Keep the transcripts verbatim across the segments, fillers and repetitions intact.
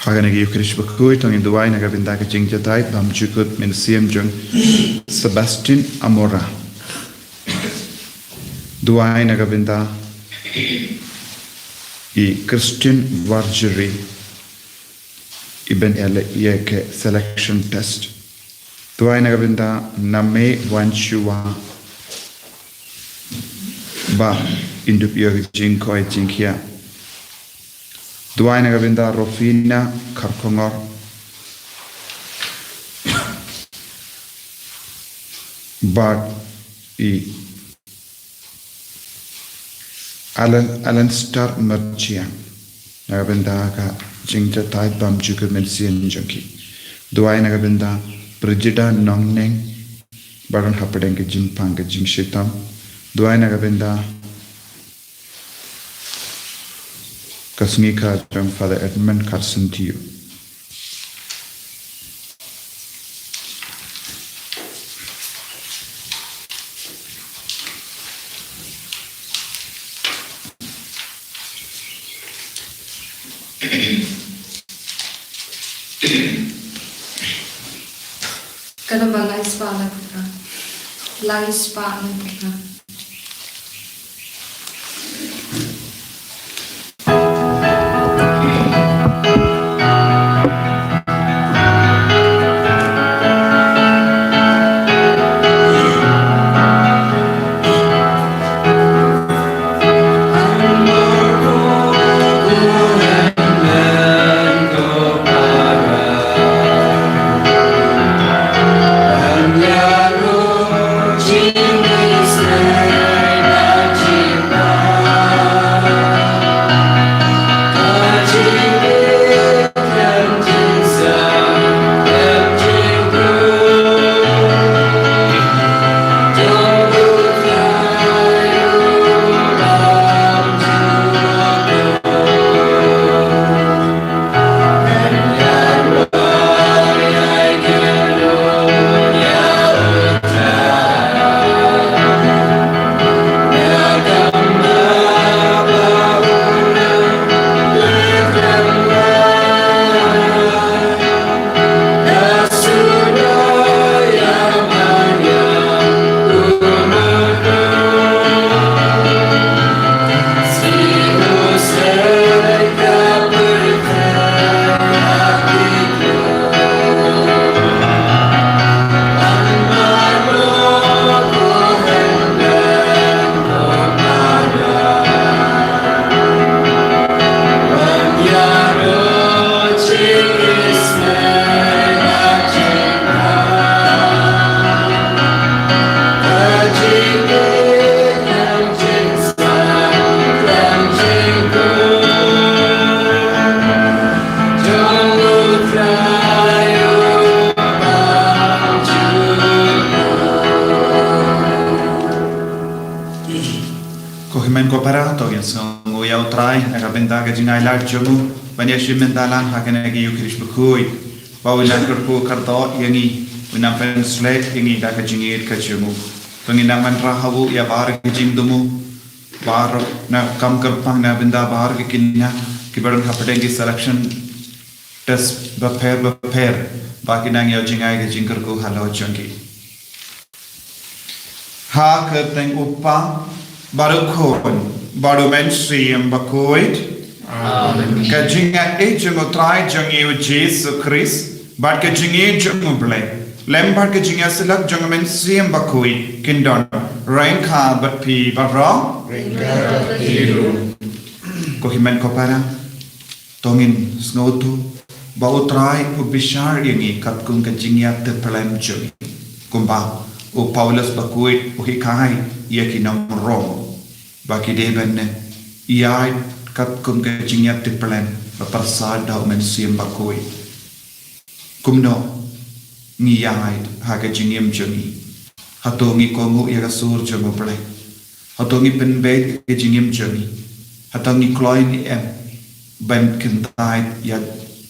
Ha kane ka Ïukharist bakhuid to ngin duwai na ka bynta ka jingjahthait bymjukut mynsiem jong Sebastian Amora. Duwai na ka bynta i Christian Warjri, iban ïaleh ïa ka selection test. Duwai na ka bynta Name Wanchua, ba in dup ïa ka jingkoit jingkhiah. Duwai na ka bynta Rofina Kharkongor, bad i Alan, Alan Star Merchiang, na ka bynta ka jingjahthait bymjukut mynsiem jong ki. Duwai na ka bynta Brigida Nongneng, ba don hapdeng ka jingpang ka jingshitom. Duwai na ka bynta ka sngi ka jong Father Edmund Carson Tiu. Ka namba lai spah lai phra. Lai spah lai phra. Ko hynmen ko para, to ngin sngewnguh ïa U Trai na ka bynta ka jingailad jong u ban ïashim bynta lang ha kane ka Ïukharist bakhuid. Ba un nang kyrkhu kyrdoh ïa ngi, un nang pynshlur ïa ngi da ka jingïeit ka jong u. To ngin nang wanrah ha u ïa baroh ki jingthmu, baroh na kam kyrpang, na bynta baroh ki kynja kiba don hapdeng ki selection test bapher bapher, ba kin nang ïoh jngai ka jingkyrkhu halor jong ki. Ha ka kyrteng U Kpa, bad U Khun, bad U Mynsiem Bakhuid. Amen. Ka jingïeit jong U Trai jong ngi U Jisu Khrist, bad ka jingïeit jong U Blei, lem bad ka jingïasyllok jong U Mynsiem Bakhuid, kin don ryngkat bad phi baroh. Ryngkat bad phi ruh. Ko hynmen ko para, to ngin sngewthuh ba U Trai u bishar ïa ngi katkum ka jingïatiplem jong ngi, kumba u Paulus Bakhuid u hikai ïa ki nong Rom, ba ki dei ban ïaid katkum ka jingïatiplem ba pyrsad da U Mynsiem Bakhuid. Kumno ngi ïaid ha ka jingim jong ngi? Hato ngi kohnguh ïa ka sur jong U Blei? Hato ngi pynbeit ïa ka jingim jong ngi? Hato ngi kloi ne em ban kyntait ïa,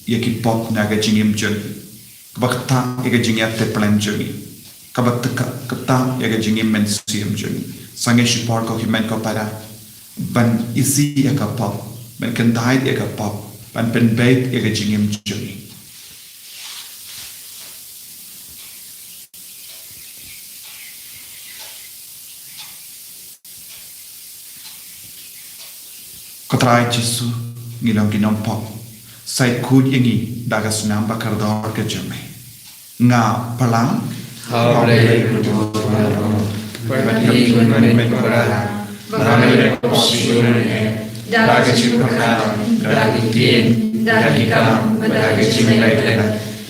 ïa ki pop na ka jingim jong ngi, kaba ktah ïa ka jingïatiplem jong ngi, kaba ktah ïa ka jingim mynsiem jong ngi? Sangeh shipor ko hynmen ko para, ban isih ïa ka pop, ban kyntait ïa ka pop, ban pynbeit ïa ka jingim jong ngi. Ko Trai Jisu, ngi long ki nongpop. Sa khuid ïa ngi da ka snam ba kordor ka jong me. Nga plang. Haba lei, bad ngi kumne, ba me leh pop shuh ne, da ka jingpyrkhat, da ki ktien, da ki kam, da ka jingleh,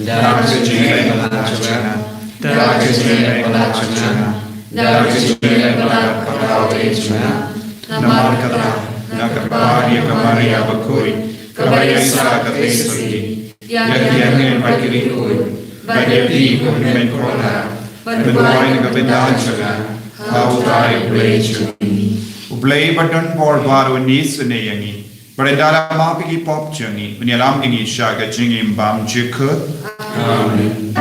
da ka jingleh ba la jong nga, da ka jingleh ba la jong nga, da ka jingleh ba la jong nga. Namar kata, nga kyrpad ïa ka Maria bakhuid, kaba ïaisah katei sa ngi, ïa ki angel bad ki riewkhuid, bad ïa phi ko hynmen ko para, ban duwai na ka bynta jong nga ha U Trai U Blei jong ngi. U Blei ba don bor baroh un isynei ïa ngi, bad un da la map ïa ki pop jong ngi, un ïalam ïa ngi sha ka jingim bymjukut. Amen.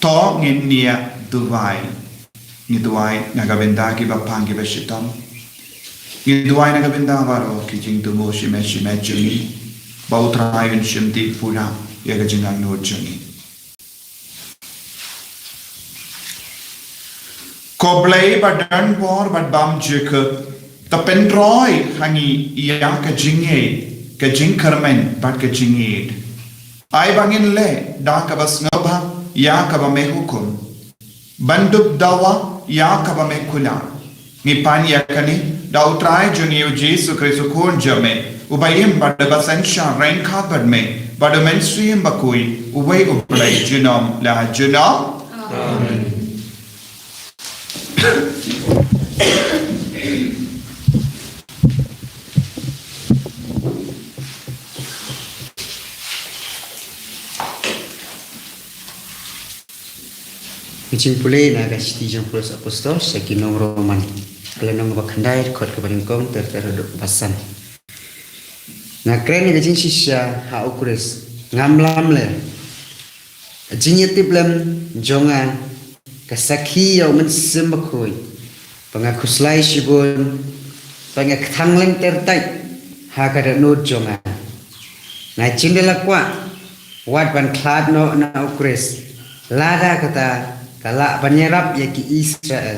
To ngin ïa duwai. Ngi duwai na ka bynta kiba pang kiba shitom. Ngi duwai na ka bynta baroh ki jingthmu shimet shimet jong ngi, ba U Trai un shim tip pura ïa ka jingangnud jong ngi. Ko Blei ba don bor bad bymjukut, to pynroi ha ngi ïa ka jingngeit, ka jingkyrmen bad ka jingïeit. Ai ba ngin leh da kaba sngewbha ïa kaba me hukum, ban dup dawa ïa kaba me kular. Ngi pan ïa kane da U Trai jong ngi U Jisu Khrist U Khun jong me, uba im bad uba synshar ryngkat bad me bad U Mynsiem Bakhuid, uwei U Blei junom la junom. Amen. Ka jingpule na ka shithi jong u Paulus Apostol sha ki nong Rom, ka lynnong ba khyndai, dkhot kaba nyngkong ter ter haduh ba san. Nga kren ïa ka jingshisha ha U Khrist, ngam lamler. Ka jingïatiplem jong nga ka sakhi ïa U Mynsiem Bakhuid ba nga khuslai shibun, ba nga kthang lynter tait ha ka dohnud jong nga. Nga jin da la kwah wat ban khlad noh na U Khrist, lada kata ka lah ban ïarap ïa ki Israel,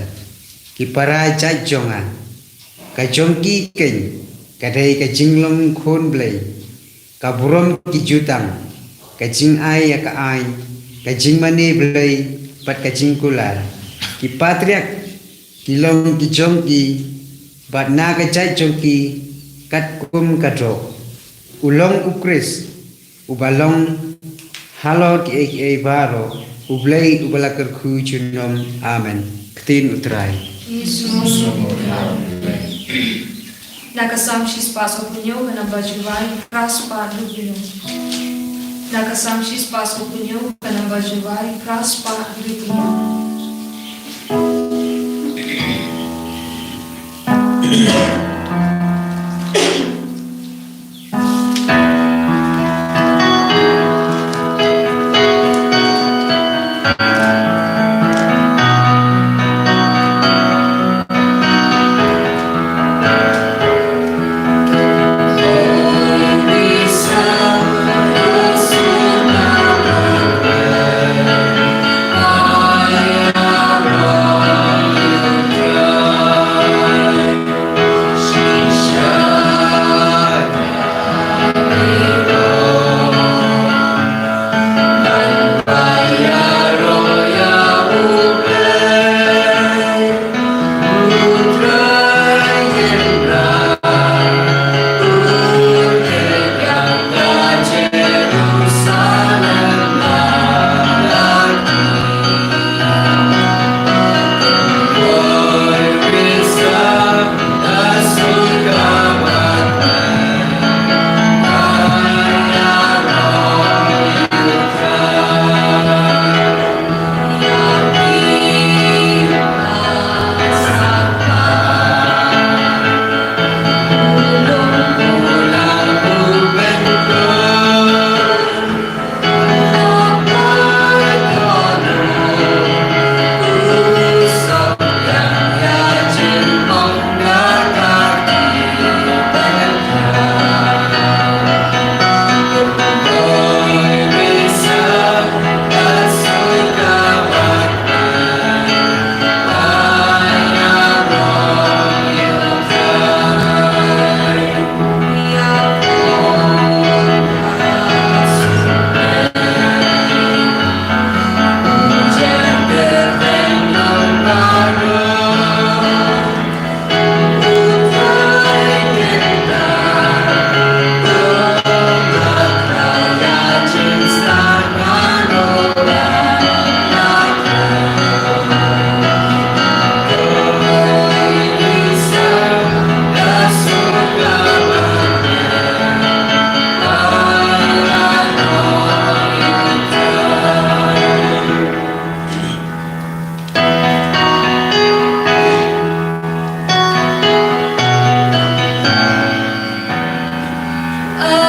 ki para jait jong nga. Ka jong ki keiñ ka dei ka jinglong khun Blei, ka burom ki jutang, ka jingai ïa ka aiñ, ka jingmane Blei bad ka jingkular. Ki patriark ki long ki jong ki bad na ka jait jong ki katkum ka doh. U long U Khrist uba long halor kiei kiei baroh, U Blei uba la kyrkhu junom. Amen. Ktien U Trai. Na ka Salm shispah sawphew hynñiew ka namba jingrai, phra spah hynriew phew hynñiew. Na ka Salm shispah sawphew hynñiew ka namba jingrai, phra spah hynriew phew hynñiew.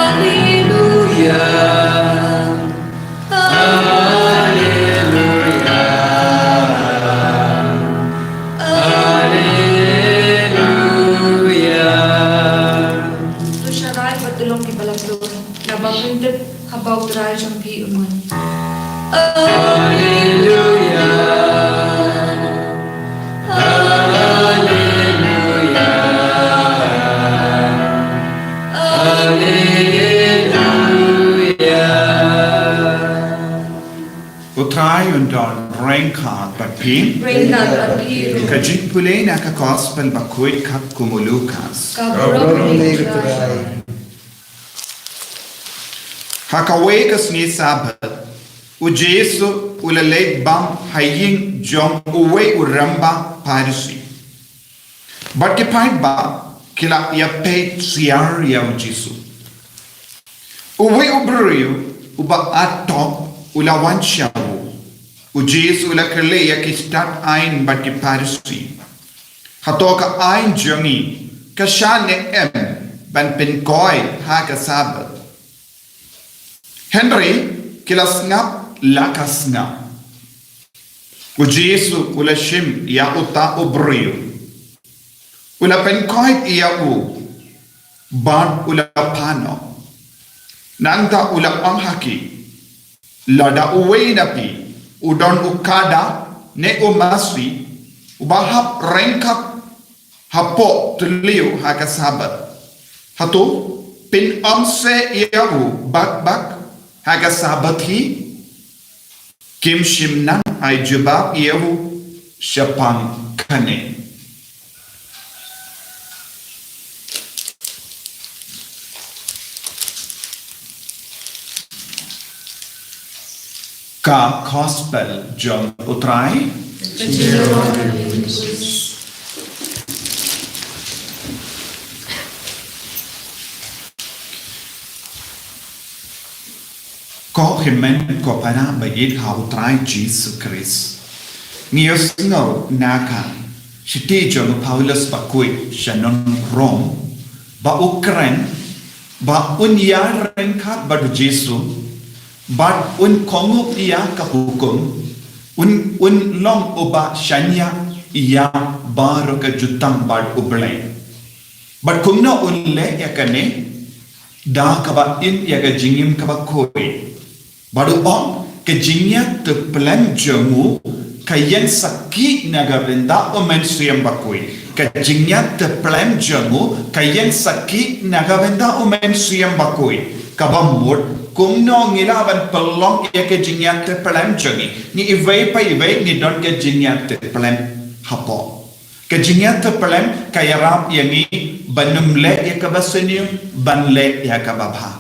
Alleluia. Alleluia. Alleluia. To sharai bad to long kiba la klur, naba pyntip haba U Trai jong phi un wan. Alleluia. Alleluia. Alleluia. U Trai un don ryngkat bad phi. Ryngkat bad phi ruh. Ka jingpule na ka Gospel bakhuid katkum u Lukas. Ka burom ïa U Trai. Ha kawei ka sngi Sabbath, U Jisu u la leit bam ha ïing jong uwei u rangbah Pharisi. Bad ki paidbah ki la ïapeit syiar ïa U Jisu. Uwei u briew uba atom u la wan sha u. U Jisu u la kylli ïa ki stad aiñ bad ki Pharisi, "Hato ka aiñ jong ngi ka shah ne em ban pynkhuid ha ka Sabbath?" Hynrei ki la sngap la ka sngap. U Jisu u la shim ïa uta u briew, u la pynkhuid ïa u bad u la pan noh. Nangta u la ong ha ki, "Lada uwei na phi u don u kada ne u masi uba hap ryngkat hapoh tylli ha ka Sabbath, hato phin ym seh ïa u bak bak ha ka Sabbath hi?" Kim shym nang ai jubab ïa u shaphang kane. Ka Gospel jong u Trai. Ko hynmen ko para ba ïeit ha u Trai Jisu Khrist. Ngi ïohsngew na ka shithi jong u Paulus bakhuid sha nong Rom, ba u kren ba un ïaryngkat bad u Jisu, bad un kohnguh ïa ka hukum, un, un long uba shaniah ïa baroh ka jutang bad U Blei. Bad kumno un leh ïa kane? Da kaba im ïa ka jingim kaba khuid. Bad u ong, ka jingïatiplem jong u ka ïeng sakhi na ka bynta u Mynsiem Bakhuid. Ka jingïatiplem jong u ka ïeng sakhi na ka bynta u Mynsiem Bakhuid. Kaba mut, kumno ngi lah ban pynlong ïa ka jingïatiplem jong ngi? Ngi iwei pa iwei ngi don ka jingïatiplem hapoh. Ka jingïatiplem ka ïarap ïa ngi ban ym leh ïa kaba sniew, ban leh ïa kaba bha.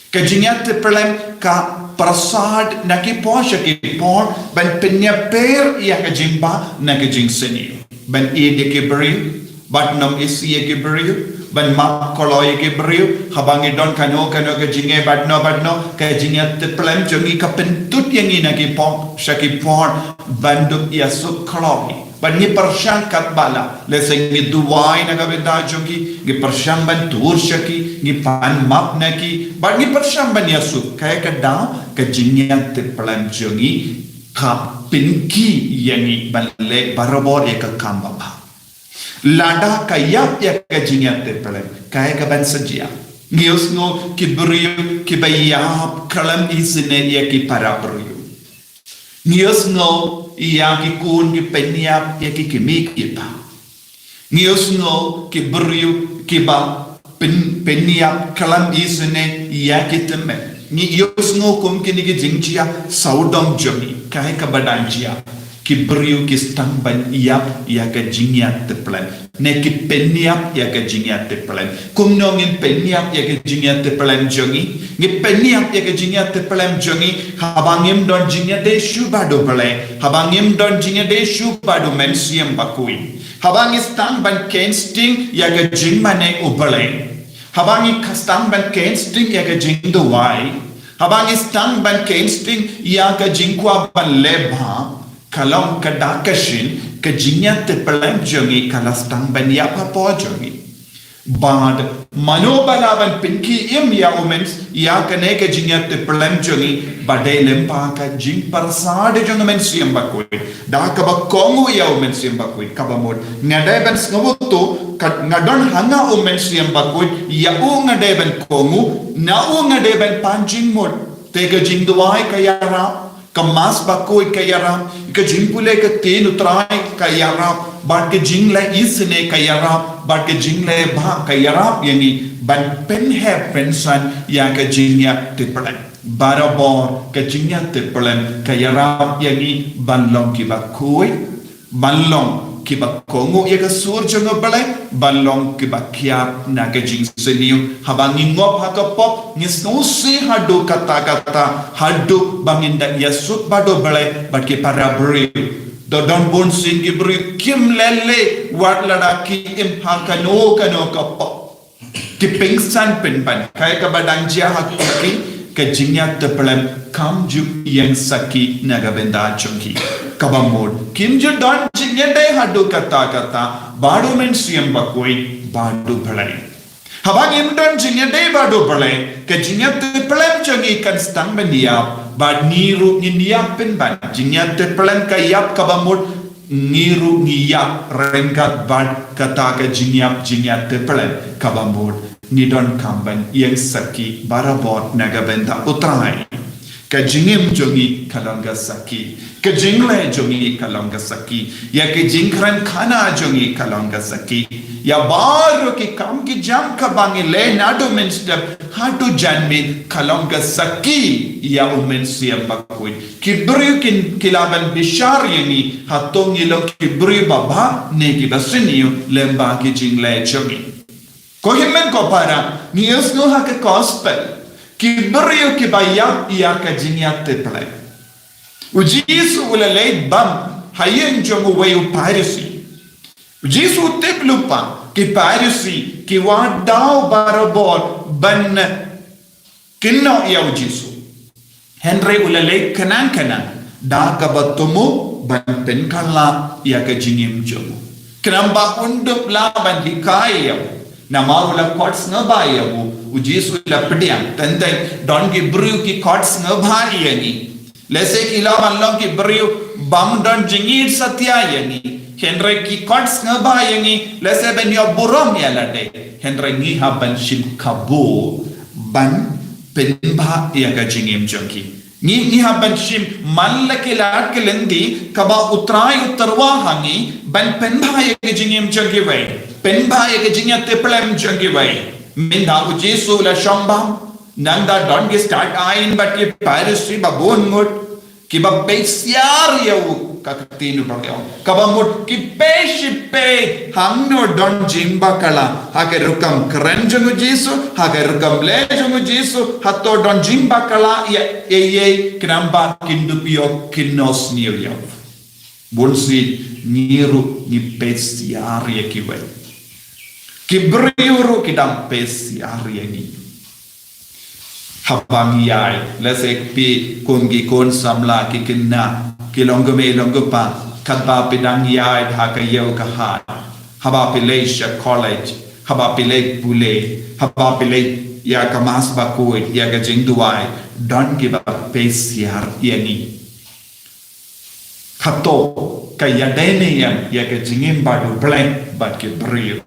Ka jingïatiplem ka pyrsad na ki por sha ki por ban pynïapher ïa ka jingbha na ka jingsniew. Ban ïeit ïa ki briew, bad ym isih ïa ki briew, ban map kloi ïa ki briew, haba ngi don kano kano ka jingeh bad no bad no, ka jingïatiplem jong ngi ka pyntut ïa ngi na ki por sha ki por ban dup ïasuk kloi. Bad ngi pyrshang katba lah, lehse ngi duwai na ka bynta jong ki, ngi pyrshang ban tur sha ki, ngi pan map na ki, bad ngi pyrshang ban ïasuk, kaei ka daw? Ka jingïatiplem jong ngi ka pynkhih ïa ngi ban leh barabor ïa ka kam babha. Lada ka ïap ïa ka jingïatiplem, kaei kaban sa jia? Ngi ïohsngew ki briew kiba ïap khlem isynei ïa ki para briew. Ngi ïohsngew ïa ki khun ki pynïap ïa ki kmie ki kpa. Ngi ïohsngew ki briew kiba pyn, pynïap khlem isynei ïa ki tymmen. Ngi ïohsngew kum kine ki jingjia sawdong jong ngi. Kaei kaba dang jia? Ki briew ki sdang ban ïap ïa ka jingïatiplem. Ne ki pynïap ïa ka jingïatiplem. Kumno ngin pynïap ïa ka jingïatiplem jong ngi? Ngi pynïap ïa ka jingïatiplem jong ngi haba ngim don jingïadei shuh bad U Blei. Haba ngim don jingïadei shuh bad u Mynsiem Bakhuid. Haba ngi sdang ban kheiñ sting ïa ka jingmane U Blei. Haba ngi sdang ban kheiñ sting ïa ka jingduwai. Haba ngi sdang ban kheiñ sting ïa ka jingkwah ban leh bha. Ka long ka dak ka shin, ka jingïatiplem jong ngi ka la sdang ban ïap hapoh jong ngi. Bad mano ba lah ban pynkhih im ïa u Myns, ïa kane ka jingïatiplem jong ngi, ba dei lem bad ka jingpyrsad jong u Mynsiem Bakhuid. Da kaba kohnguh ïa u Mynsiem Bakhuid, kaba mut nga dei ban sngewthuh, ka, nga don ha nga u Mynsiem Bakhuid, ïa u nga dei ban kohnguh, na u nga dei ban pan jingmut. Te ka jingduwai ka ïarap, ka Mass Bakhuid ka ïarap, ka jingpule ka Ktien u Trai ka ïarap, bad ka jingleh isynei ka ïarap, bad ka jingleh bha ka ïarap ïa ngi ban pynheh pynsan ïa ka jingïatiplem. Barabor ka jingïatiplem ka ïarap ïa ngi ban long kiba khuid, ban long kiba kohnguh ïa ka sur jong U Blei, ban long kiba kiar na ka jingsniew. Haba ngi ngop ha ka pop, ngi sngewsih haduh katta katta, haduh ba ngin da ïasuk bad U Blei bad ki para briew. Don bun sien ki briew kim leh leh wat lada ki im ha kano kano ka pop. Ki pynsan pynban, kaei kaba dang jia ha ki, ka jingïatiplem kam ju ïeng sakhi na ka bynta jong ki. Kaba mut, kim ju don jingïadei haduh katta katta bad u Mynsiem Bakhuid, bad U Blei. Haba ngim don jingïadei bad U Blei, ka jingïatiplem jong ngi kan sdang ban ïap, bad ngi ruh ngin ïap pynban. Jingïatiplem ka ïap, kaba mut ngi ruh ngi ïap ryngkat bad kata ka jingïap, jingïatiplem, kaba mut ngi donkam ban ïeng sakhi barabor na ka bynta U Trai. Ka jingim jong ngi ka long ka sakhi, ka jingleh jong ngi ka long ka sakhi, ïa ka jingkren khana jong ngi ka long ka sakhi, ïa baroh ki kam ki jam kaba ngi leh naduh mynstep haduh janmiet ka long ka sakhi ïa u Mynsiem Bakhuid. Ki briew kin, ki lah ban bishar ïa ngi, hato ngi long ki briew babha ne kiba sniew lem bad ki jingleh jong ngi. Ko hynmen ko para, ngi ïohsngew ha ka Gospel, ki briew kiba ïap ïa ka jingïatiplem. U Jisu u la leit bam ha ïing jong uwei u Pharisi. U Jisu u tip lypa ki Pharisi ki wad daw barabor ban kynnoh ïa u Jisu. Hynrei u la leit khnang khnang da kaba thmu ban pynkylla ïa ka jingim jong u. Khnang ba un dup lah ban hikai ïa u. Namar u la khot sngewbha ïa u, u Jisu u la pdiang. Teng teng don ki briew ki khot sngewbha ïa ngi. Lehse ki lah ban long ki briew bym don jingïeit satia ïa ngi. Hynrei ki khot sngewbha ïa ngi, lehse ban ïoh burom ïa lade. Hynrei ngi hap ban shim kabu ban pynbha ïa ka jingim jong ki. Ngi, ngi hap ban shim man la ki lad ki lynti kaba u Trai u tyrwa ha ngi ban pynbha ïa ka jingim jong kiwei. Pynbha ïa ka jingïatiplem jong kiwei. Mynta u Jisu u la shong bam. Nangta don ki stad aiñ bad ki Pharisi ba bun ngut kiba peit siar ïa u, ka ktien u ba ong. Kaba mut ki peit shi peit hangno don jingbakla ha ka rukom kren jong u Jisu, ha ka rukom leh jong u Jisu, hato don jingbakla ïa, ïa, ïa, khnang ba kin dup ïoh kynnoh sniew ïa u. Bun sien ngi ruh ngi peit siar ïa kiwei. Ki briew ruh ki dang peit siar ïa ngi. Haba ngi ïaid, lehse phi kum ki khun samla ki khynnah, ki long kmie long kpa, katba phi dang ïaid ha ka ïew ka hat, haba phi leit sha college, haba phi leit pule, haba phi leit ïa ka Mass Bakhuid, ïa ka jingduwai, don kiba peit siar ïa ngi. Hato ka ïadei ne em ïa ka jingim bad u Blei bad ki briew?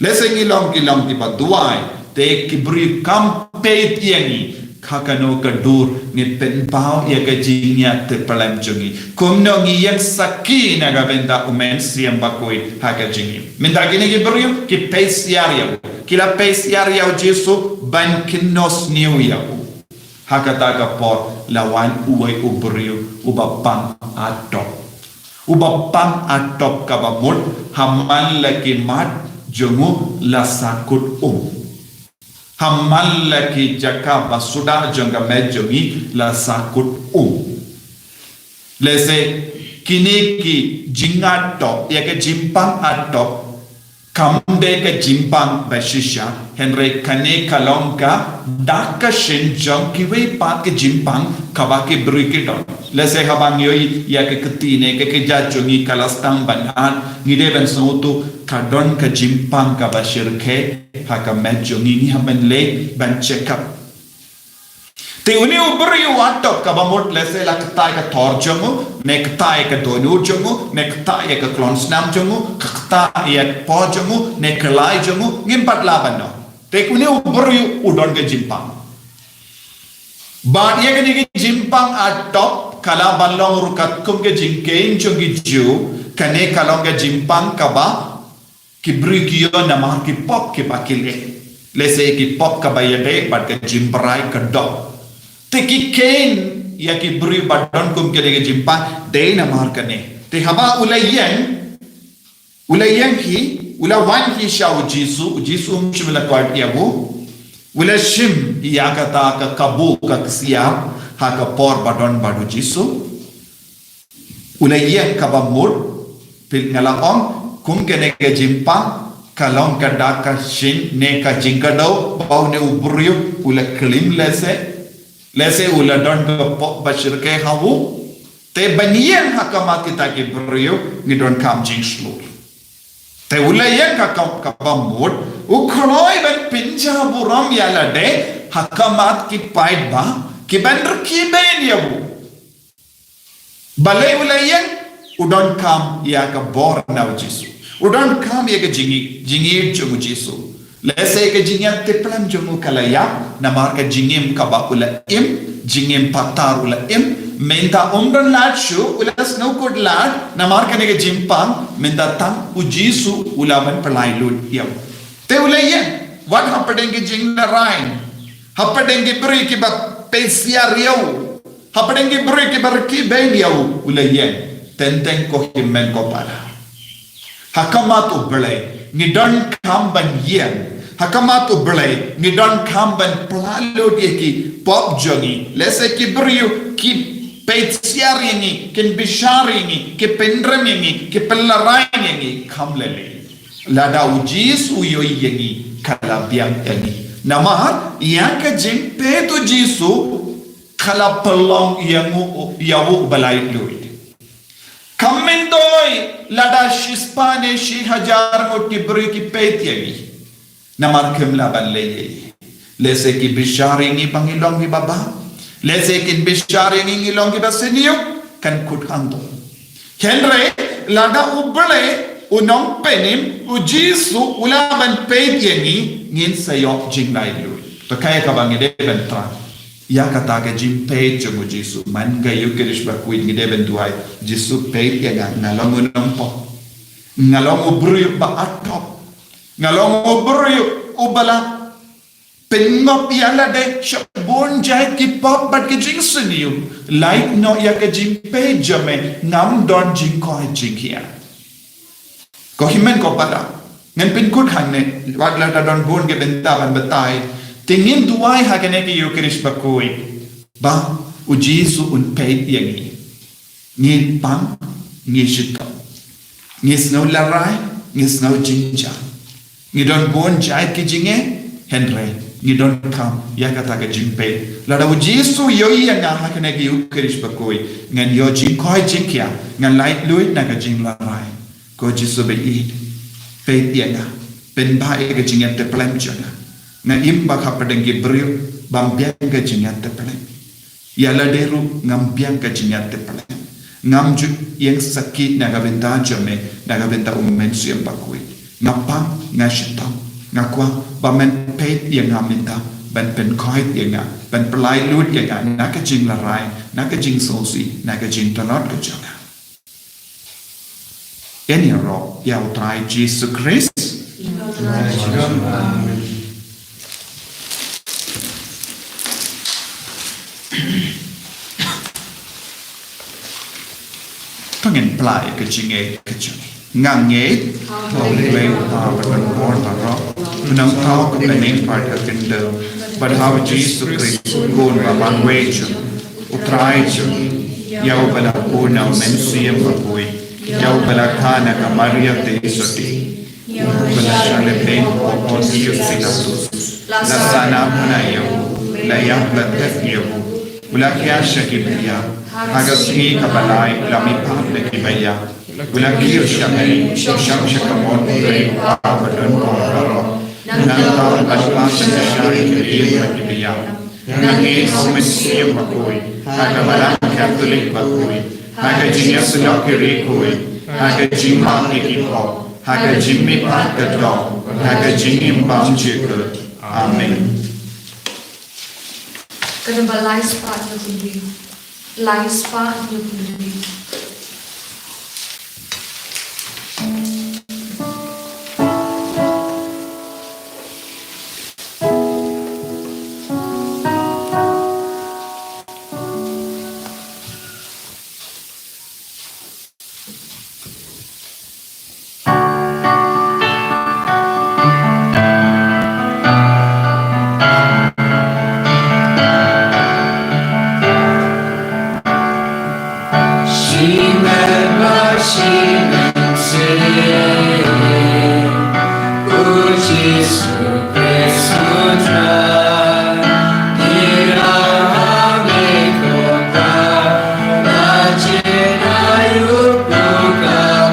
Lehse ngi long, ngi long kiba duwai, te ki briew kam peit ïa ngi, ha kano ka dur ngi pynpaw ïa ka jingïatiplem jong ngi? Kumno ngi ïeng sakhi na ka bynta u Mynsiem Bakhuid ha ka jingim? Mynta kine ki briew ki peit siar ïa u, ki la peit siar ïa u Jisu ban kynnoh sniew ïa u. Ha kata ka por la wan uwei u briew uba pang atop. Uba pang atop kaba mut ha man la ki mat jong u la sa kut um. Ha man la ki jaka ba suda jong ka met jong ngi la sa kut um. Lehse kine ki jingatop ïa ka jingpang atop kam dei ka jingpang ba shisha, hynrei kane ka long ka dak ka shin jong kiwei pat ki jingpang kaba ki briew ki don. Lehse haba ngi ïohi ïa ka ktien ne ka kjat jong ngi ka la sdang ban hat, ngi dei ban sngewthuh ka don ka jingpang kaba shyrkhei ha ka met jong ngi, ngi hap ban leit ban check up. Te une u briew u atop kaba mut lehse la kata ïa ka thor jong u, ne kata ïa ka dohnud jong u, ne kata ïa ka khlong snam jong u, ka kata ïa ka por jong u, ne ka lai jong u, ngim pat lah ban ong. Te une u briew u don ka jingpang. Bad ïa kane ka jingpang atop ka lah ban long ruh katkum ka jingkheiñ jong ki Jiw, kane ka long ka jingpang kaba ki briew ki ïoh namar ki pop kiba ki leh. Lehse ki pop kaba ïadei bad ka jingbrai ka doh. Te ki kheiñ ïa ki briew ba don kum kane ka jingpang dei namar kane. Te haba u la ïeng, u la ïeng hi, u la wan hi sha u Jisu, u Jisu um shym la koit ïa u. U la shim ïa kata ka kabu ka ksiar ha ka por ba don bad u Jisu. U la ïeng kaba mut, peit nga la ong, kum kane ka jingpang ka long ka dak ka shin ne ka jingkdew ba une u briew u la klim lehse. Lehse u la don ka pop ba shyrkhei ha u. Te ban ïeng ha khmat kita ki briew ngi donkam jingshlur. Te u la ïeng ka kam, kaba mut, u kloi ban pynjah burom ïa lade ha khmat ki paidbah kiban rkhie bein ïa u. Balei u la ïeng? U donkam ïa ka bor na u Jisu. U donkam ïa ka jingïeit, jingïeit jong u Jisu. Lehse ka jingïatiplem jong u ka la ïap namar ka jingim kaba u la im, jingim patar u la im. Mynta um don lad shuh, u la sngewkhuslai namar kane ka jingpang, mynta tang u Jisu u la ban pynlait lut ïa u. Te u la ïeng, wat hapdeng ki jinglehrain, hapdeng ki briew kiba peit siar ïa u, hapdeng ki briew kiba rkhie bein ïa u, u la ïeng. Teng teng ko hynmen ko para, ha khmat u Blei ngi donkam ban ïeng. Ha khmat u Blei ngi donkam ban pynlait lut ïa ki pop jong ngi. Lehse ki briew ki peit siar ïa ngi, kin bishar ïa ngi, ki pynrem ïa ngi, ki pynlarai ïa ngi, kam lei lei. Lada u Jisu u ïohi ïa ngi, ka la biang ïa ngi. Namar, ïa ka jingpeit u Jisu, ka la pynlong ïa ngi u, ïa u ba laitluid. Kam myntoi lada shispah ne shi hajar ngut ki briew ki peit ïa ngi. Namar kim lah ban leh ei ei. Lehse ki bishar ïa ngi ba ngi long kiba bam. Lehse kin bishar ïa ngi ngi long kiba sniew. Kan kut hangto. Hynrei lada U Blei, U Nongpynim, U Jisu, u lah ban peit ïa ngi, ngin sa ïoh jinglaitluid. Te kaei kaba ngi dei ban trai. Ïa kata ka jingpeit jong U Jisu, man ka Eukharist bakhuid ngi dei ban duwai, Jisu peit ïa nga, nga long u nongpop. Nga long u briew ba atop. Nga long u briew uba la pynngop ïa lade sha bun jait ki pop bad ki jingsniew. Lait noh ïa ka jingpeit jong me, ngam don jingkoit jingkhiah. Ko hynmen ko para, ngan pynkut hangne, wat la da don bun ki bynta ban batai. Te ngin duwai ha kane ka Eukharist bakhuid ba U Jisu un peit ïa ngi. Ngi pang, ngi shitom. Ngi sngew larai, ngi sngew jynjar. Ngi don bun jait ki jingeh, hynrei ngi donkam ïa kata ka jingpeit. Lada U Jisu u ïohi ïa nga ha kane ka Eukharist bakhuid, ngan ïoh jingkoit jingkhiah, ngan laitluid na ka jinglarai. Ko Jisu ba ïeit, peit ïa nga, pynbha ïa ka jingïatylli jong nga. Nga im bak hapdeng ki briew bym biang ka jingïatylli. Ïa lade ruh ngam biang ka jingïatylli. Ngam ju ïeng sakhi na ka bynta jong me, na ka bynta U Mynsiem Bakhuid. Nga pang, nga shitom, nga kwah ba men peit ïa nga mynta, ban pynkoit ïa nga, ban pynlaitluid ïa nga na ka jinglarai, na ka jingsngewsih, na ka jingtlot ka jong nga. Ngin ïaroh ïa U Trai Jisu Khrist. To ngin plie ka jingngeit ka jong ngi. Nga ngeit ha U Blei U Kpa badonbor baroh, U Nongthaw ka bneng bad ka kyndong, bad ha U Jisu Khrist U Khun ba marwei jong U Trai jong ngi, ïa uba la bun na U Mynsiem Bakhuid, ïa uba la kha na ka Maria Theisotti, ïa uba la shah leh beiñ ha u Pontius Pilatus, la sah na bnai ïa u, la ïap la tep ïa u, u la khia sha ki ba ïap, ha ka sngi kaba lai u la mihpat na ki ba ïap, u la kiew sha bneng, u shong sha ka mon U Blei U Kpa badonbor baroh. Nangta un wan pat ban pynshai ïa ki ba ïap. Nga ngeit ha U Mynsiem Bakhuid, ha ka Balang Katholik bakhuid, ha ka jingïasyllok ki riewkhuid, ha ka jingmap ïa ki pop, ha ka jingmihpat ka doh, ha ka jingim bymjukut. Amen. Ka namba lai spah hynñiew phew hynriew. Lai spah hynñiew phew hynriew. Shimet ba shimet seh, U Jisu Khrist U Trai, ngi ïa ha me ko Pa, la jin ai u Blei U Kpa.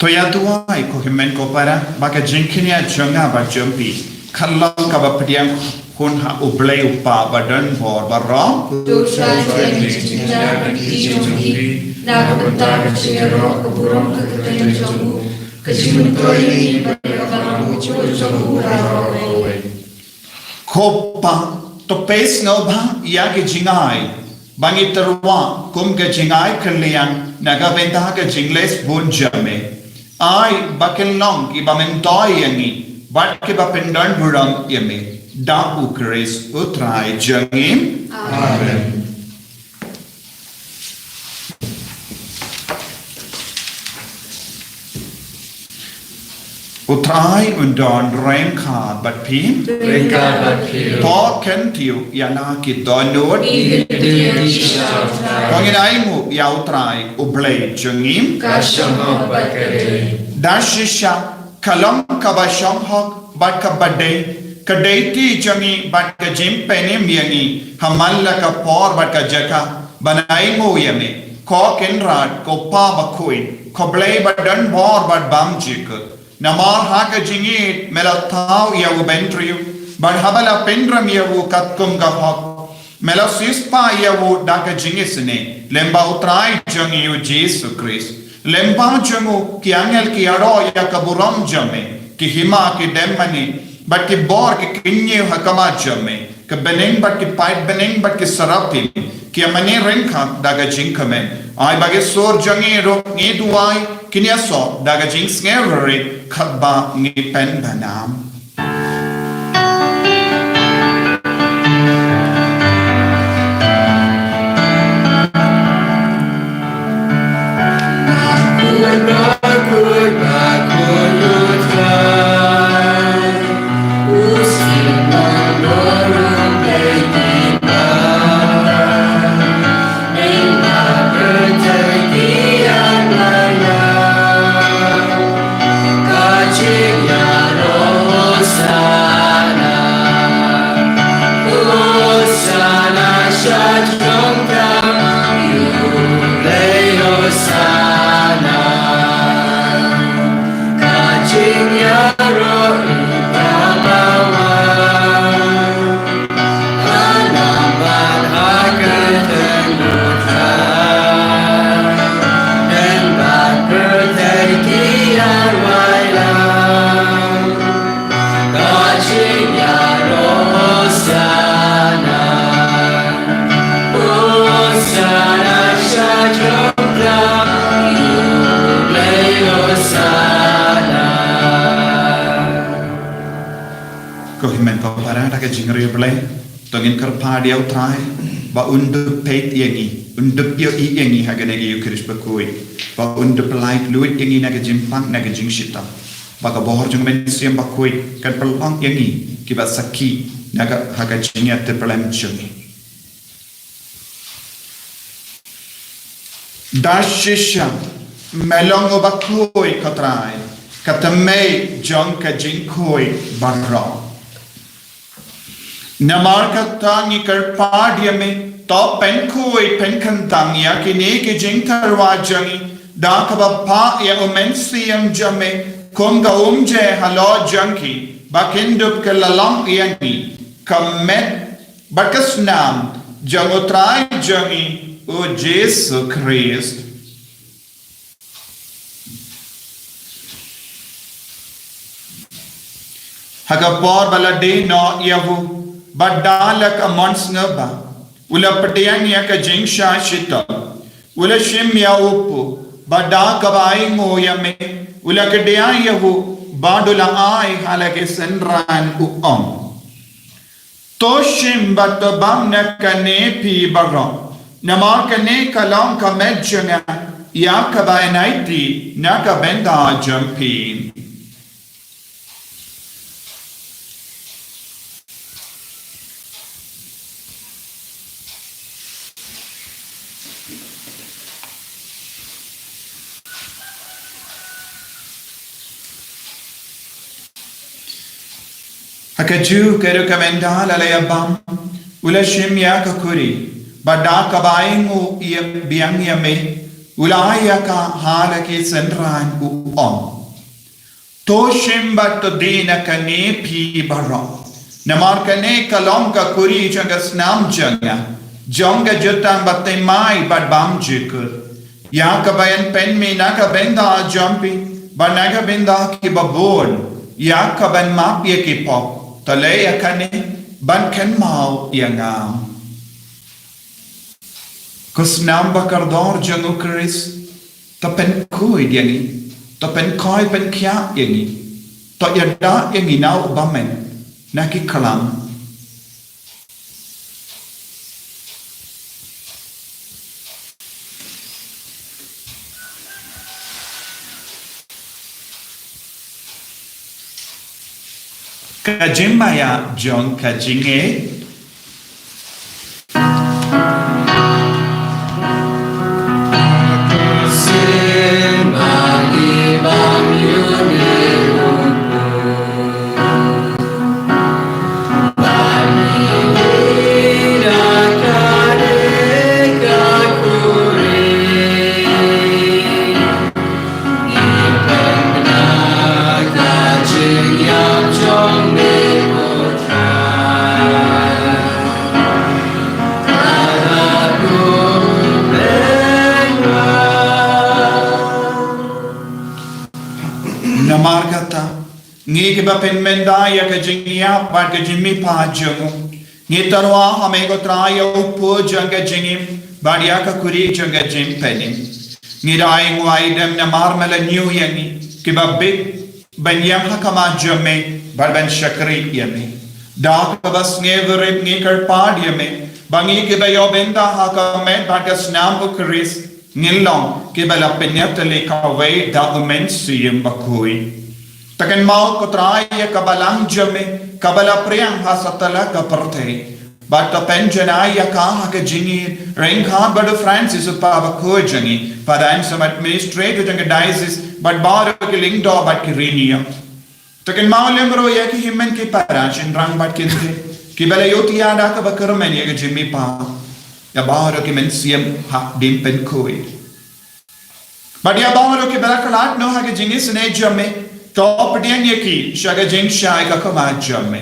To ïa duwai ko hynmen ko para, ba ka jingkynmaw jong nga bad jong phi kan long kaba pdiang Khun ha U Blei U Kpa ba don bor baroh. To trai trai ni jingda ka ki jong ki na ka bynta ka jingïaroh ka burom ka kyrteng jong u, ka jingmyntoi ni bad ka balang u jong u baroh kawei. Ko Pa, to peit sngewbha ïa ki jingai ba ngi tyrwa kum ka jingai kylliang na ka bynta ka jingleh bun jong me. Ai ba kin long ki ba myntoi ïa ngi bad ki ba pyndon burom ïa me. Da U Khrist U Trai jong ngi. Amen. U Trai un don ryngkat bad phi. Ryngkat bad phi. To kyntiew ïa la ki dohnud. Ngi kyntiew ïa la ki dohnud. To ngin ainguh ïa U Trai U Blei jong ngi. Ka shong hok bad ka dei. Da shisha ka long kaba shong hok bad kaba dei, ka dei ti jong ngi bad ka jingpynim ïa ngi ha man la ka por bad ka jaka ban ainguh ïa me, ko Kynrad, ko Pa bakhuid, ko Blei ba don bor bad bymjukut. Namar ha ka jingïeit me la thaw ïa u bynriew bad haba la pynrem ïa u katkum ka hok, me la siewspah ïa u da ka jingisynei lyngba U Trai jong ngi U Jisu Khrist. Lyngba jong u ki angel ki ïaroh ïa ka burom jong me, ki hima ki dem mane bad ki bor ki kynñiew ha khmat jong me. Ki bneng bad ki paidbneng bad ki saraphim ki ïa mane ryngkat da ka jingkmen. Ai ba ki sur jong ngi ruh, ngi duwai, kin ïasoh da ka jingsngewrit katba ngi pynbna. Ko hynmen ko para, da ka jingriewblei to ngin kyrpad ïa U Trai ba un da peit ïa ngi, un da peit ïa ngi ha kane ka Ïukharist bakhuid, ba un da pyllait luid ïa ngi na ka jingpang, na ka jingshitom, ba ka bor jong U Mynsiem Bakhuid kan pynlong ïa ngi kiba sakhi na ka, ha ka jingïatiplem jong ngi. Da shisha me long uba khuid, ko Trai, ka tymmen jong ka jingkhuid baroh. Namar kata ngi kyrpad ïa me, to pynkhuid pynkyntang ïa kine ki jingtyrwa jong ngi da kaba phah ïa U Mynsiem jong me kum ka umje halor jong ki, ba kin dup kylla long ïa ngi ka met bad ka snam jong U Trai jong ngi U Jisu Khrist. Ha ka por ba la die noh ïa u, bad da la ka mon sngewbha u la pdiang ïa ka jingshah shitom, u la shim ïa u kpu, bad da kaba ainguh ïa me u la kdiah ïa u, bad u la ai ha la ki synran, u ong: To shim bad to bam na kane phi baroh, namar kane ka long ka met jong nga, ïa kaba yn aiti na ka bynta jong phi. Ha kajuh ka rukom ynda la ïa bam, u la shim ïa ka khuri, bad da kaba ainguh biang ïa me, u la ai ïa ka ha la ki synran, u ong: To shim bad to die na kane phi baroh, Namar kane ka long ka kuri jong ka snam jong nga, jong ka jutang ba thymmai bad bymjukut, ïa kaba yn pynmih na ka bynta jong phi bad na ka bynta kiba bun, ïa kaban map ïa ki pop. To leh ïa kane ban kynmaw ïa nga. Ko snam ba kordor jong u Khrist, to pynkhuid ïa ngi, to pynkhuid pynkhiah ïa ngi, to ïada ïa ngi na u bymman, na ki khlam. Ka jingmaïa jong ka jingngeit. Namar kata, ngi kiba pynmynta ïa ka jingïap bad ka jingmihpat jong u, ngi tyrwa ha me ko Trai ïa u pud jong ka jingim bad ïa ka kuri jong ka jingpynim. Ngi da ai nguai dem namar me la ñiew ïa ngi kiba bit ban ïeng ha khmat jong me bad ban shakri ïa me. Da kaba sngewrit ngi kyrpad ïa me ba ngi kiba ïoh bynta ha ka met bad ka snam u Khrist, ngin long kiba la pynïatylli kawei da u Mynsiem Bakhuid. To kynmaw ko Trai ïa ka balang jong me kaba la pdiang ha satlak ka pyrthei, bad to pynjanai ïa ka ha ka jingïeit ryngkat bad u Francis u Papa Bakhuid jong ngi, Father Anselm, Administrator jong ka Diocese, bad baroh ki lyngdoh bad ki riewniam. To kynmaw lem ruh ïa ki hynmen ki para shynrang bad kynthei kiba la ïohthiah da kaba kyrmen ïa ka jingmihpat, ïa baroh ki mynsiem hadien pynkhuid. Bad ïa baroh kiba la khlad noh ha ka jingisynei jong me, to pdiang ïa ki sha ka jingshai ka khmat jong me.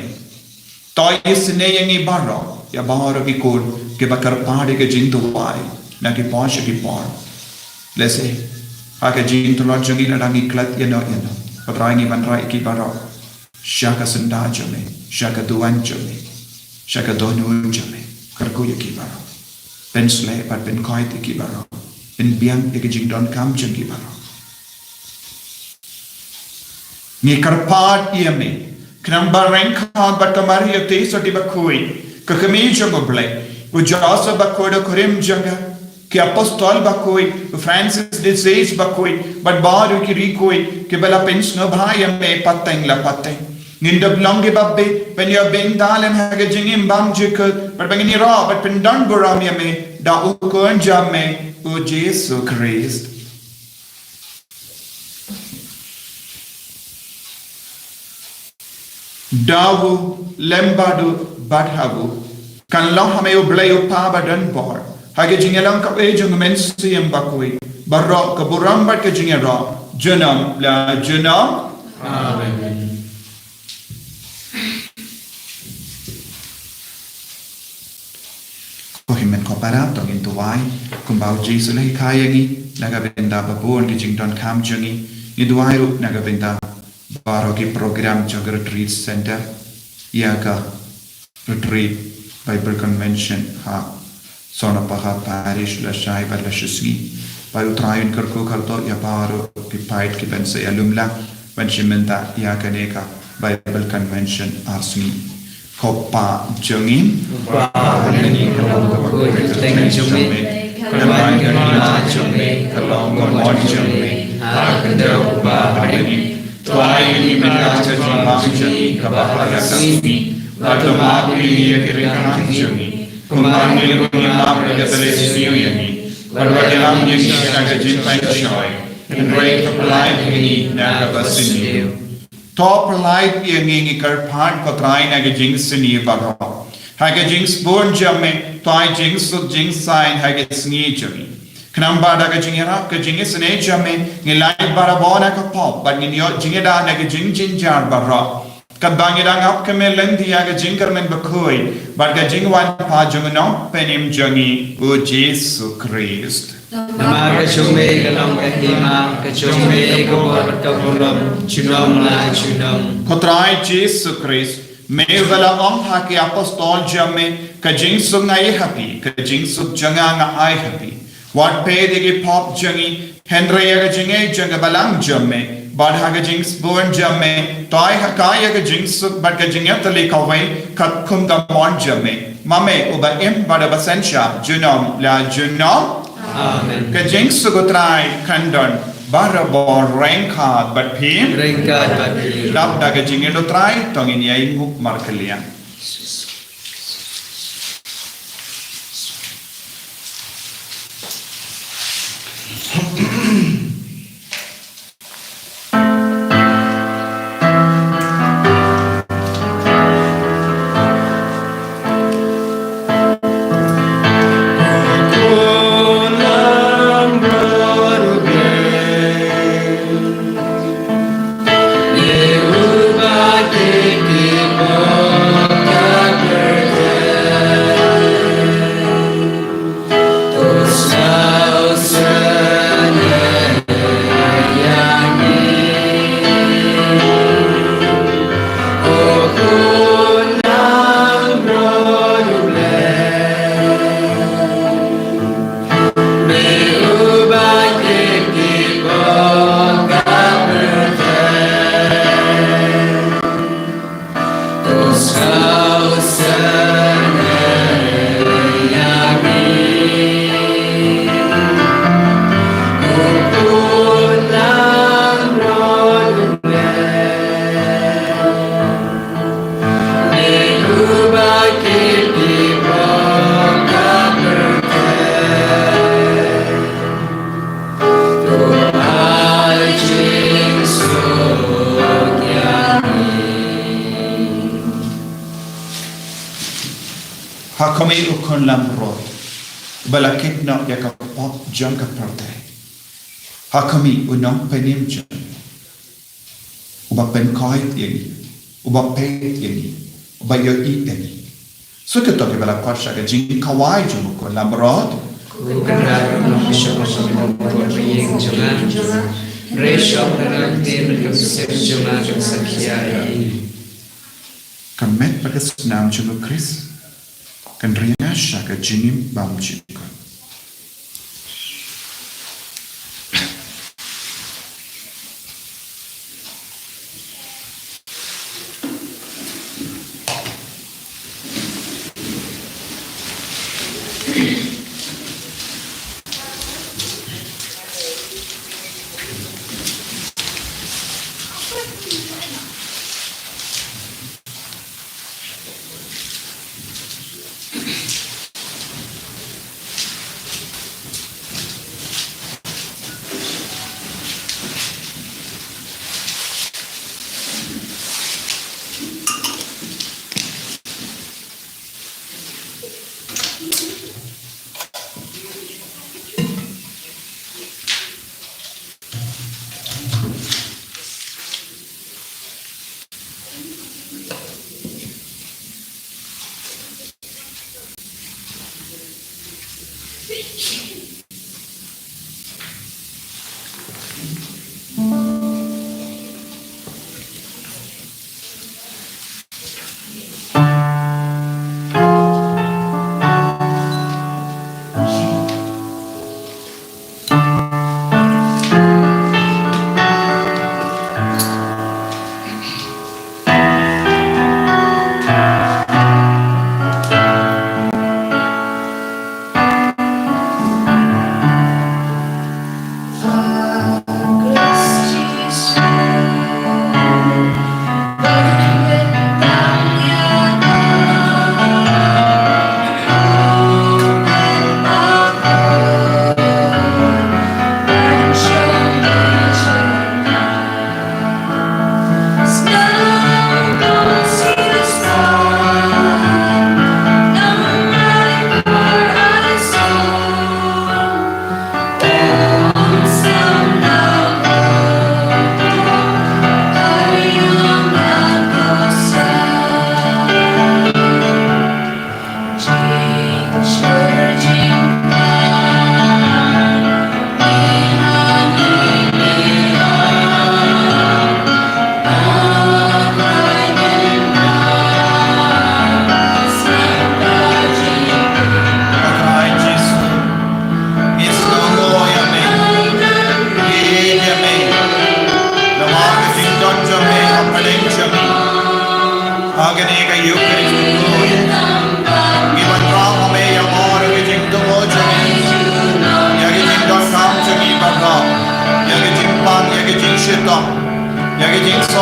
To isynei ïa ngi baroh, ïa baroh ki khun kiba kyrpad ïa ka jingduwai na ki por sha ki por. Lehse ha ka jingtlot jong ngi lada ngi klet ïano ïano, ko Trai ngi wanrah ïa ki baroh sha ka syndah jong me, sha ka duwan jong me, sha ka dohnud jong me. Kyrkhu ïa ki baroh, pynshlei bad pynkhuid ïa ki baroh, pynbiang ïa ka jingdonkam jong ki baroh. Ngi kyrpad ïa me khnang ba ryngkat bad ka Maria Theisotti Bakhuid, ka Kmie jong U Blei, u Joseph Bakhuid u kurim jong ka, ki Apostol Bakhuid, u Francis de Sales Bakhuid, bad baroh ki riewkhuid kiba la pynsngewbha ïa me pateng la pateng, ngin da long kiba bit ban ïoh bynta lem ha ka jingim bymjukut, bad ba ngin ïaroh bad pyndonburom ïa me da u Khun jong me, u Jisu Khrist. Da u, lem bad u, bad ha u, kan long ha me U Blei U Kpa badonbor, ha ka jingïalang kawei jong U Mynsiem Bakhuid, baroh ka burom bad ka jingïaroh junom la junom. Amen. Ko hynmen ko para, to ngin duwai kumba U Jisu u la hikai ïa ngi, na ka bynta ba bun ki jingdonkam jong ngi. Ngi duwai ruh na ka bynta baroh ki program jong ka Retreat Center, ïa ka Retreat Bible Convention ha Sonapahar Parish, lashai bad lashisngi. Ba U Trai un kyrkhu kyrdoh ïa baroh ki paid kiban sa ïalum lang ban shim bynta ïa kane ka Bible Convention arsngi. Ko Kpa jong ngi, uba ha bneng, ka long ka bakhuid ka kyrteng jong me, ka long ka hima jong me, ka long ka mon jong me ha ka khyndew uba ha bneng. To ai ïa ngi mynta ka jingbam jong ngi kaba ha ka sngi, bad to map ïa ngi ïa ki ryngkang jong ngi, kumba ngi ruh ngi map ïa ki ba la sniew ïa ngi, bad wat ïalam ïa ngi sha ka jingpynshoi, hynrei to pyllait ïa ngi na kaba sniew. To pyllait ïa ngi, ngi kyrpad ko Trai, na ka jingsniew baroh. Ha ka jingsbun jong me, to ai jingsuk jingsaiñ ha ka sngi jong ngi, khnang ba da ka jingïarap ka jingisynei jong me, ngin lait barabor na ka pop bad ngin ïoh jingïada na ka jingjynjar baroh. Katba ngi dang ap kmen lynti ïa ka jingkyrmen bakhuid bad ka jingwan pat jong u Nongpynim jong ngi u Jisu Khrist. Namar ka jong me ka long ka hima, ka jong me ka bor bad ka burom, junom la junom. Ko Trai Jisu Khrist, me uba la ong ha ki apostol jong me, ka jingsuk nga ai ha phi, ka jingsuk jong nga nga ai ha phi. Wat peit ïa ki pop jong ngi, hynrei ïa ka jingngeit jong ka balang jong me, bad ha ka jingsbun jong me, to ai ha ka ïa ka jingsuk bad ka jingïatylli kawei, katkum ka mon jong me. Ma me uba im bad uba synshar, junom la junom. Amen. Ka jingsuk u Trai kan don barabor ryngkat bad phi. Ryngkat bad phi. Dap da ka jingngeit u Trai, to ngin ïa nguh markylliang. Ha khmih u khun lamrot uba la kit noh ïa ka pop jong ka pyrthei. Ha khmih u Nongpynim jong ngi, uba pynkoit ïa ngi, uba peit ïa ngi, uba ïohi ïa ngi. Shu kito kiba la khot sha ka jingkhawai jong u khun lamrot. Ko Kynrad, nongshong sha ka jingkhawai jong nga, hynrei shong ha ka ktien ka mynsiem jong nga kan sa khia ïa ngi. Ka met bad ka snam jong u Khrist kan ria sha ka jingim bymjukut.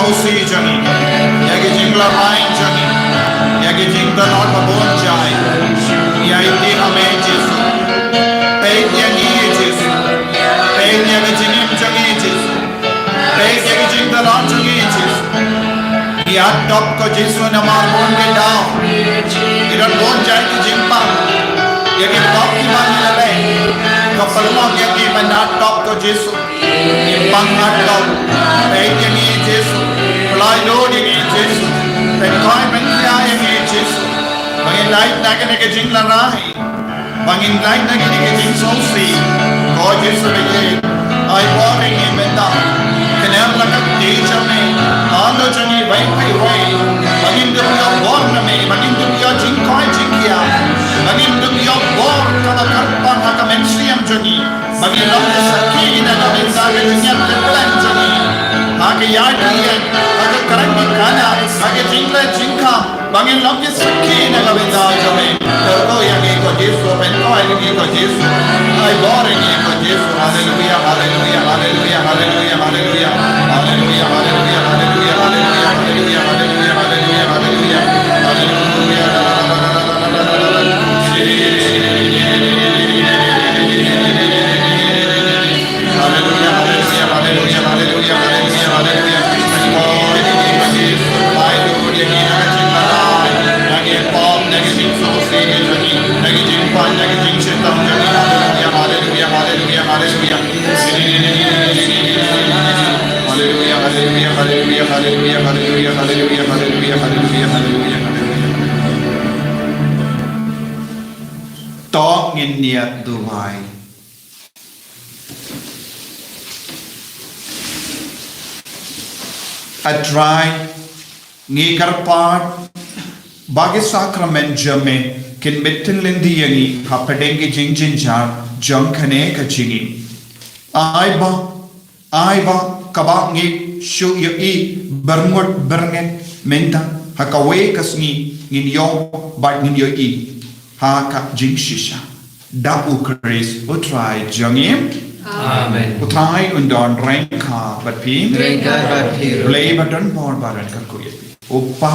sngewsih jong ngi, ïa ki jinglehrain jong ngi, ïa ki jingdonot ba bun jait. Ïa iti ha me Jisu. Peit ïa ngi Jisu. Peit ïa ki jingim jong ngi Jisu. Peit ïa ki jingdonot jong ngi Jisu. Ngi ïa top ko Jisu namar bun ki daw ngi don bun jait ki jingpang ïa ki pop kiba ngi la leh. Ko pynlong ïa ngi ban ïa top ko Jisu. Ngi pang ïa top. Peit ïa ngi Jisu. Pynlait lut ïa ngi Jisu. Pynkhoi pynkhia ïa ngi Jisu. Ba ngin lait na kane ka jinglehrain. Ba ngin lait na kine ki jingsngewsih. Ko Jisu ba ïeit, ai bor ïa ngi mynta. Kane la ka kti jong me. Ïa la jong ngi wei pa wei. Ba ngin dup ïoh bor na me, ba ngin dup ïoh jingkhoi jingkhiah. Ba ngin dup ïoh bor kaba kyrpang ha ka mynsiem jong ngi. Ba ngin long ki sakhi na ka bynta ka jingïaid ka plan jong ngi. Ha ka ïaid ka ïeng, ha ka kren ka kynnoh, ha ka jingleh jingkhang. Ba ngin long ki sakhi na ka bynta jong me. Kyrkhu ïa ngi ko Jisu, pynkhoi ïa ngi ko Jisu. Ai bor ïa ngi ko Jisu. Haleluia, haleluia, haleluia, haleluia, haleluia. Haleluia, haleluia, haleluia, haleluia, haleluia, haleluia, haleluia, haleluia, haleluia. Haleluia, haleluia, haleluia, haleluia, haleluia, haleluia. Haleluia, haleluia, haleluia, haleluia, haleluia. Haleluia, haleluia, haleluia, haleluia. Haleluia, haleluia, haleluia, haleluia, haleluia, haleluia, haleluia, haleluia, haleluia, haleluia. To ngin ïa duwai. A Trai, ngi kyrpad ba ki sakramen jong me kin bit tylli ïa ngi hapdeng ki jingjynjar jong kane ka jingim. Ai ba, ai ba kaba ngi shu ïohi byrngut byrngem mynta, ha kawei ka sngi ngin ïoh bad ngin ïohi ha ka jingshisha. Da U Khrist U Trai jong ngi. Amen. U Trai un don ryngkat bad phi. Ryngkat bad phi. Blei ba don bor ba don kyrkhu ïa phi. U Kpa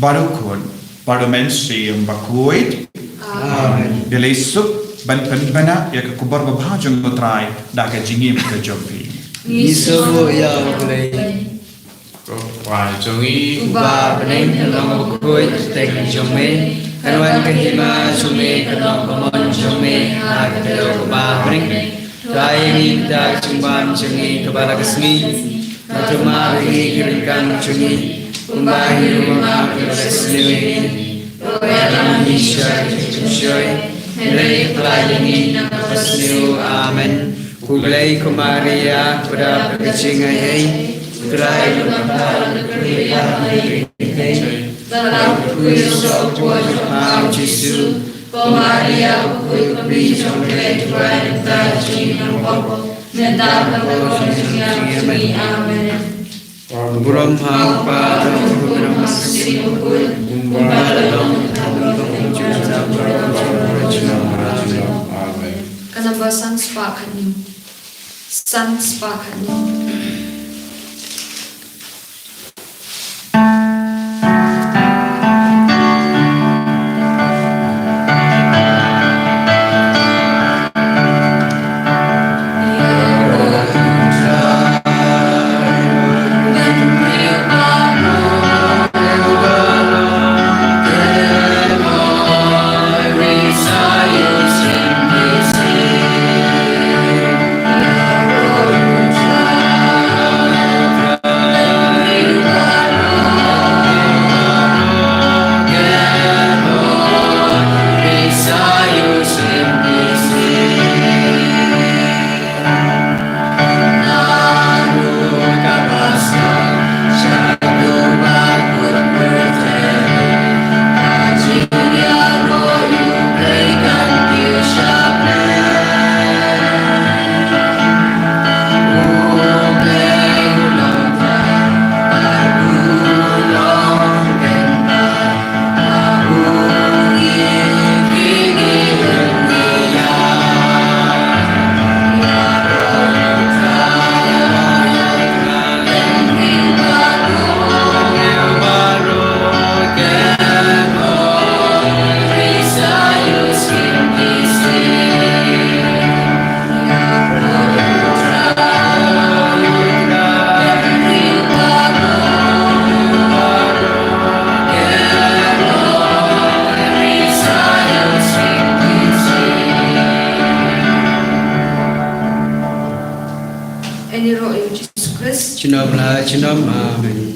bad U Khun bad U Mynsiem Bakhuid. Amen. Ïaleh suk ban pynbna ïa ka khubor babha jong U Trai da ka jingim ka jong phi. Ngi sngewbha ïa U Blei. Ko Kpa jong ngi uba ha bneng, kan long bakhuid ka kyrteng jong me. Kan wan ka hima jong me, kan long ka mon jong me ha ka tyrwa uba ha bneng. To ai ïa ngi mynta ka jingbam jong ngi kaba la ka sngi. Bad to map ïa ngi ki ryngkat jong ngi, kumba ngi ruh ngi map ïa kiba sniew ïa ngi. To ai ïa ngi sha ka jingpynshoi, hynrei pynlait ïa ngi na kaba sniew. Amen. Khublei ko Maria, khublei ka jingaiei, U Trai u don bad phi, ba la kyrkhu ïa phi, ba la kyrkhu ïa u soh u pud jong pha u Jisu. Ko Maria, u khuid u kmie jong U Blei, to duwai namar ngi ki nongpop, mynta bad ha ka por jong ka jingïap jong ngi. Amen. Burom ha U Kpa, u Khun bad u Mynsiem Bakhuid, kumba la long, kumba la long, kumba la long. Ka namba san spah khatñiew. San spah khatñiew. Ïaroh ïa u Jisu Khrist. Junom la junom. Amen.